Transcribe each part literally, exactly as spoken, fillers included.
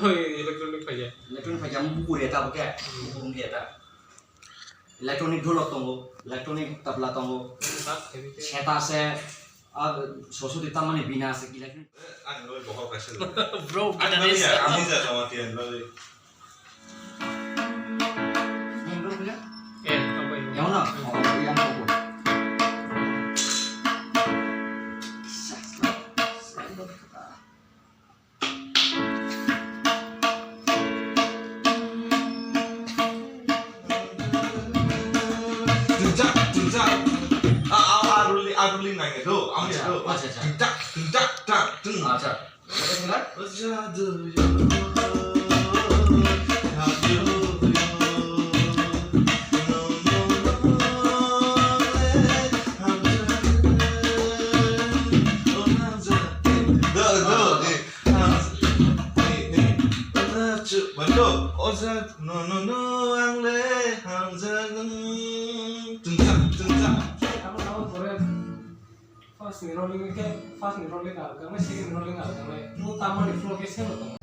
Oi, electronic phaikha. Electronic phaikha, ang bukur ya ta bo khe. Bukur ya ta. Electronic dholok tongo, electronic tabla tongo. Seta se, ah, Saraswati tamani bina se electronic. Ang loi bohok kaisa. Bro, ang loi ya, ang loi ya, tama tiyan loi. Eh, apa ini? Yang mana? Oh, yang apa? Tungjak, tungjak. Ah, ah, aruli, aruli nai do, ang do. Acha, acha, acha. Tungjak, tungjak, tak, tung. Acha. No, no, no, ang le hamjak, mm, tungjak, tungjak. First ni rolling khe, first ni rolling alga nai, second ni rolling alga nai. Bo tamani flow khe same tong.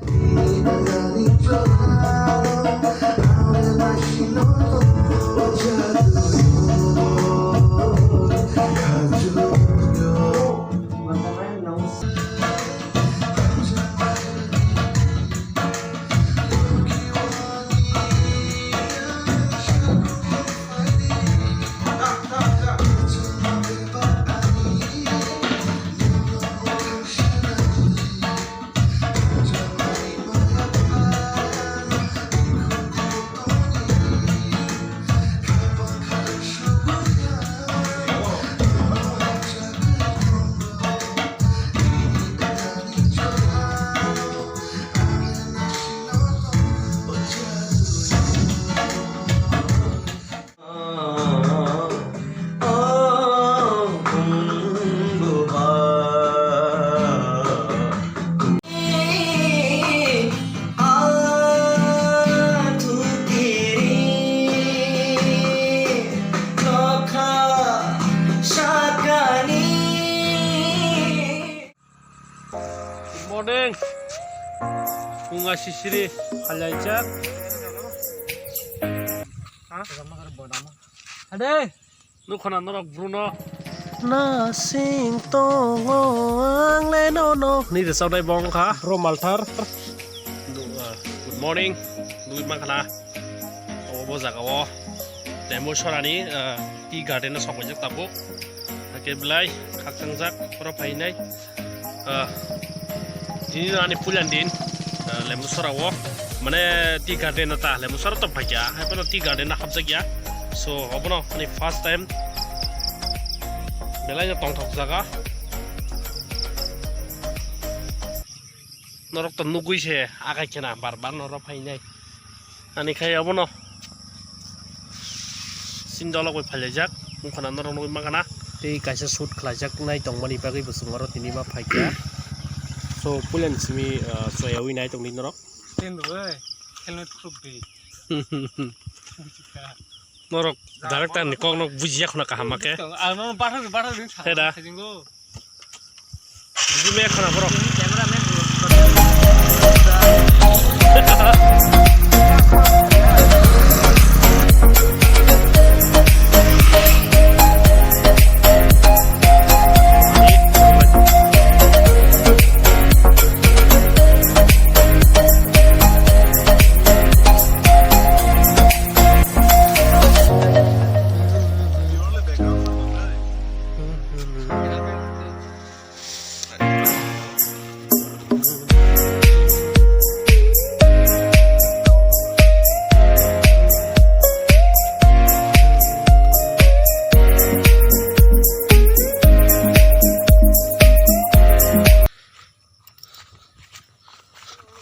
Good morning. Punga sisiri phaljak. Ha? Ade. Nukhana norok Bruno. Nasing tongo ang le nono. Ni rwchapnai bo wngkha Bro Malthar. Good morning. Nugwi mankha na. Obo, bo jaga o Lembu Sorani, ah, tea garden o sok paijak tabuk. Hakhe belai khakchangjak oro phainai. Ah, tini ani puila ni din, ah, Lembu Sora o, mane tea garden o ta, Lembu Sora to phaikya, hai phano tea garden o hapjakya. So, obono ani first time belai no tongthok jaga. Norok to nugwi se akai khena bar bar norok phainai. Ani khai obono sindolok bai phaljak, wngkhana norok nugwi mankha na. Tei kaisa shoot khlaijak nai tongmani bagwi bo chwng oro tini ma phaikha. So, puilani simi, ah, choyawi nai tongdi norok. Norok director ni kokno bujiya khuna kaham ma khe. Ang no bathar bathar din sa. Heda. Bujime khana borok.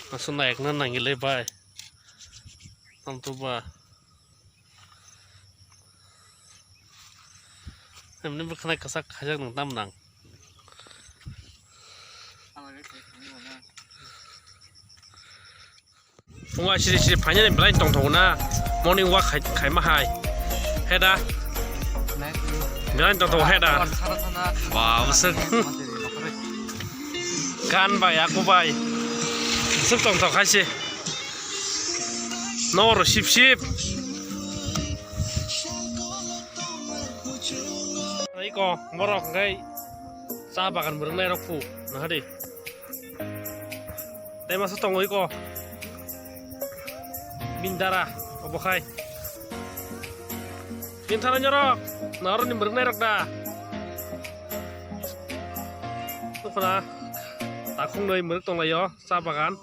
Aswk naikna nangilai bai. Tamto ba. Emni bwkhwnai kwchak khaijak nwng tam nang. Phungo siri siri phainani belai tongthogo na. Morning walk khai, khaima hai. Heda. Belai tongthogo heda. Ba, bwswk. Gan bai, aku bai. Suk tong tong khai se. Noro sip sip. Iko borok hwnkhe cha bagan mwrwknai rok phu. Nahadi. Tei masa tongo iko. Bindara obo khai. Bini thani nyorok. Naroni mwrwknai rok da. Tukhna. Takhung noi mwrwk tonglaio cha bagan.